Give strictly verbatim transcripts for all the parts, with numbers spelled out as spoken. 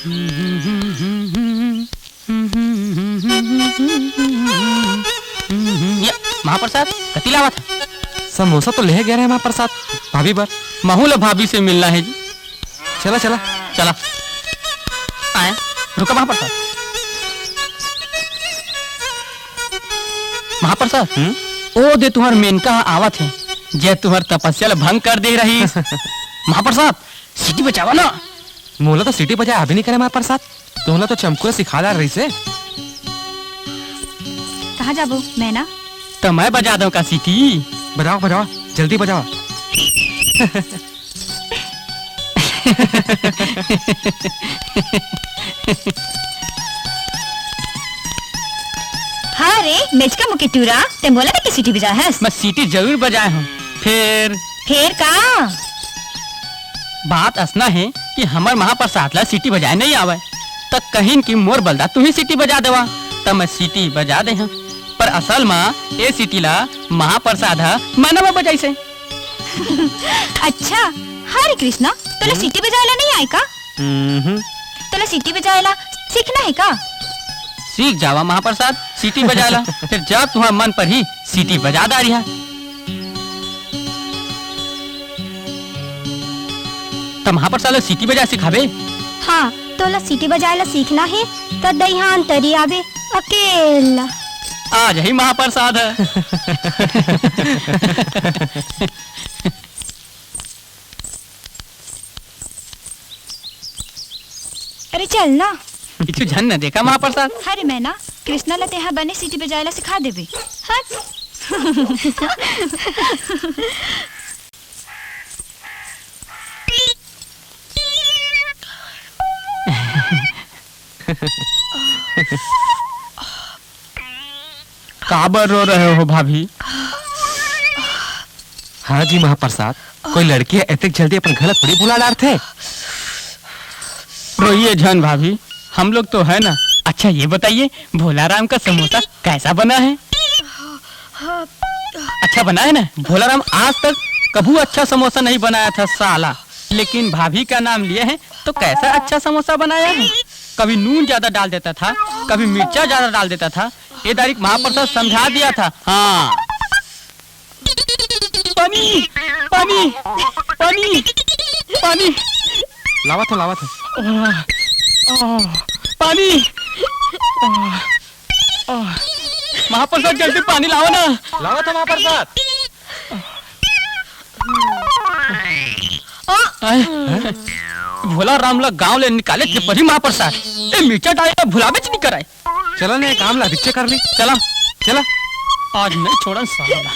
ये महाप्रसाद कति लावत हे? समोसा तो लेहे गए रहे महाप्रसाद, भाभी बर। महू ला भाभी से मिलना हे जी। चला, चला। चला। आए, रुका महाप्रसाद। महाप्रसाद, हम्म? ओ दे तुंहर मेनका ह आवत हे, जे तुंहर तपस्या ला भंग कर दे रहिस। महाप्रसाद, सीटी बजावा ना। मोला तो सीटी बजाए आबे नइ करे महाप्रसाद। तोला तो चमकुआ सिखा डारे रहिसे। कहाँ जाबो, मैना? त मैं बजा दंव का सीटी? बजावा, बजावा, जल्दी बजावा। हाँ रे, मेचका मुके टूरा, तैं मोला देख के सीटी बजाए हस? मैं सीटी जरूर बजाए हंव। फेर? फेर का? बात असना हे कि हमर महाप्रसाद ला सीटी बजाए नइ आवय, त कहिन कि मोर बलदा तुही सीटी बजा देवा, त मैं सीटी बजा दे हंव। पर असल म ए सीटी ला महाप्रसाद ह मैना बजाइस हे। अच्छा, हरे कृष्णा, तोला हम्म? सीटी बजाए ला नइ आय का? हम्म। तोला सीटी बजाए ला सीखना हे का? सीख जावा महाप्रसाद, सीटी बजाए ला। फेर जब तुंहर मन परही, सीटी बजा डारिहा। त महाप्रसाद ला सीटी बजाए सिखाबे? हाँ, तोला सीटी बजाए ला सीखना हे, त दइहान तरी आबे, अकेला। आ जाही महाप्रसाद ह। अरे चल ना। किछु झन न देखा महाप्रसाद। अरे मैना, कृष्णा ला तेहा बने सीटी बजाए ला सिखा देबे। हट। काबर रो रहे हो भाभी? हाँ जी महाप्रसाद, कोई लड़की ह एतेक जल्दी अपन घर ला थोड़ी भुला डारथे। रोइए झन भाभी, हम लोग तो है ना। अच्छा ये बताइए, भोला राम का समोसा कैसा बना है? अच्छा बना है ना? भोला राम आज तक कभू अच्छा समोसा नहीं बनाया था साला, लेकिन भाभी का नाम लिए है तो कैसा अच्छा समोसा बनाया है। कभी नून ज्यादा डाल देता था, कभी मिर्चा ज्यादा डाल देता था। ये दारी महाप्रसाद समझा दिया था। हाँ। पानी, पानी, पानी, पानी। लावत हंव, लावत हंव। आह, आह, पानी। आह, आह। महाप्रसाद, जल्दी पानी लावा ना। लावत हंव महाप्रसाद। आय, भोला राम ला गांव ले निकाले के परी महाप्रसाद। ए मिर्चा डाले ला भुलाबेच नइ करय। चला ने, काम ला बिच्चे कर ली। चला। चला। आज नइ छोड़न साला ला।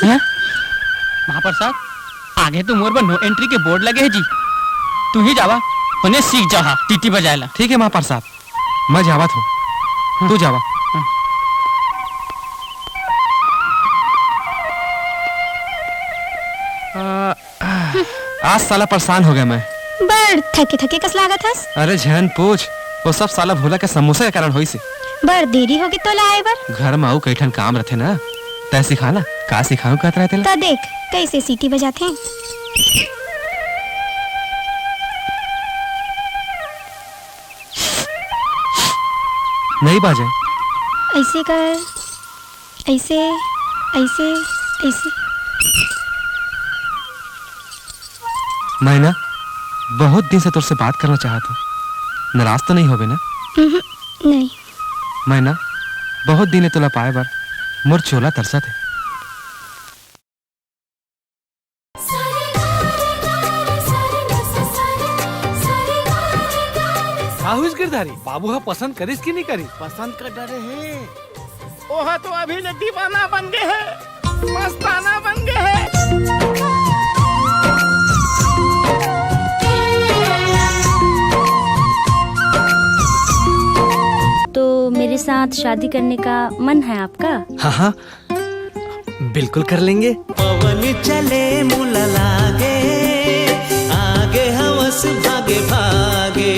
हैं? महाप्रसाद, आगे तो मोर बर no entry के board लगे हे जी। तुही जावा, ओने सीख जाहा, सीटी बजाए ला। ठीक हे महाप्रसाद, मैं जावत हंव, तू जावा। आ, आज साला परेशान हो गेंव मैं। बड़ थके थके कस लागत हस। अरे झन पूछ, वो सब साला भोला के समोसा के कारण होइस हे। बड़ देरी होगे तोला आए बर। घर म अउ कई ठन काम रथे ना, तैं सिखा ना, का सिखाहूं कहत रहे तेला? त देख, कइसे सीटी बजाथे। नइ बाजे। अइसे कर। अइसे, अइसे, अइसे। मैना, बहुत दिन से तोर से बात करना चाहत हंव। नाराज तो नइ होबे ना? उहुं, नइ। मैना, बहुत दिन ले तोला पाए बर मोर चोला तरसत हे। का होइस गिरधारी, बाबू ह पसंद करिस कि नइ करिस? पसंद कर डरे हे। ओहा तो अभी ले दीवाना बन गे हे, मस्ताना बन गे हे। साथ शादी करने का मन है आपका? हाँ हाँ, बिल्कुल कर लेंगे। पवन चले मुला लागे, आगे हवस भागे भागे।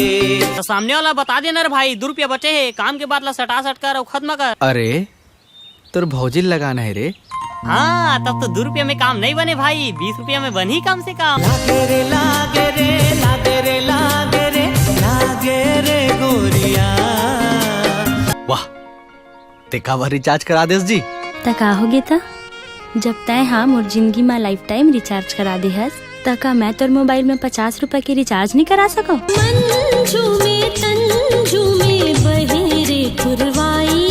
तो सामने वाला बता देना रे भाई, दो रुपया बचे हे, काम के बाद ला सटा सट कर अउ खत्म कर। अरे, तोर भौजी ल लगाना है रे। हाँ, तब तो दो रुपया में काम नहीं बने भाई, बीस रुपया में बनी कम से कम। लागे रे, लागे रे, लागे रे, लागे रे, लागे रे गोरिया। वाह, ते काबर रिचार्ज करा देस जी? त का होगे त? जब तैं हा मोर जिंदगी मा लाइफ टाइम रिचार्ज करा दे हस, त का मैं तोर मोबाइल में पचास रुपया के रिचार्ज नहीं करा सकव? मंजू में तंजू में बहे रे पुरवाई,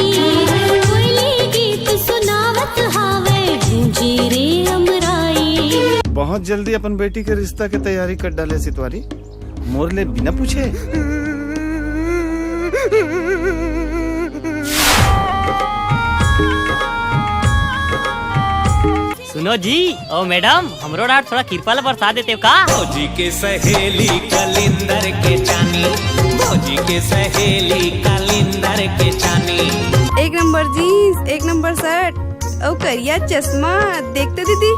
कोयली गीत सुनावत हावे, गूंजे रे अमराई। बहुत जल्दी अपन बेटी के रिश्ता के तैयारी कर डाले सितवारी, मोर ले बिना पूछे। सुनो जी, ओ मैडम, हमरो डांट थोड़ा किरपा ला बरसा देते हो का? भौजी के सहेली कलिंदर के चानी, भौजी के सहेली कलिंदर के चानी। एक नंबर जींस, एक नंबर शर्ट, अउ करिया चश्मा, देख तो दीदी,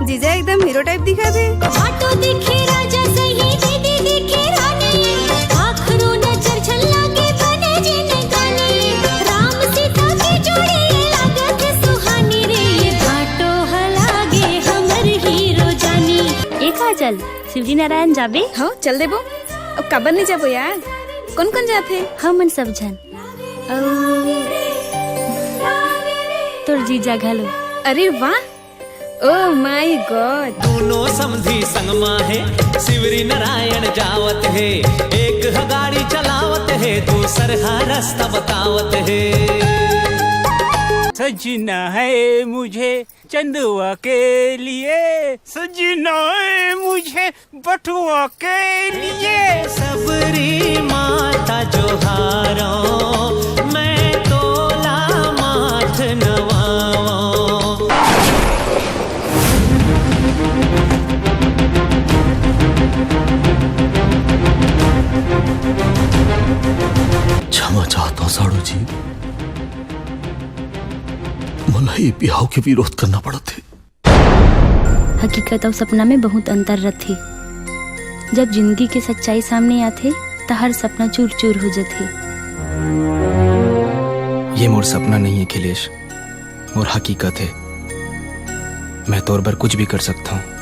जीजा एकदम हीरो टाइप दिखत हे। भाटो दिखे राजा सही, दीदी दिखे रानी, आखरो नजर झल्ला के बने जिंदगानी। राम सीता के जोड़ी लागत सुहानी रे, ये भाटो हलागे हमर हीरो जानी। ए काजल, शिवरी नारायण जाबे? हाँ, चल देबो। अब काबर नहीं जाबो यार? कौन कौन जाथे? हमन सब झन। अउ तोर जीजा घलो। अरे वाह, ओ माय गॉड। दोनों समधी संग मा हे, शिवरी नारायण जावत हे, एक ह गाड़ी चलावत हे, दूसर ह रास्ता बतावत हे। सजना है मुझे चंदवा के लिए, सजना है मुझे बटुआ के लिए। सबरी माता जोहारो, मैं तोला माथ नवाओ। क्षमा चाहता हूँ साड़ू जी, मोला ये बिहाव के विरोध करना पड़त हे। हकीकत अउ सपना में बहुत अंतर रथे। जब जिंदगी के सच्चाई सामने आथे, त हर सपना चूर-चूर हो जथे। ये मोर सपना नहीं है अखिलेश, मोर हकीकत है। मैं तोर बर कुछ भी कर सकता हूँ।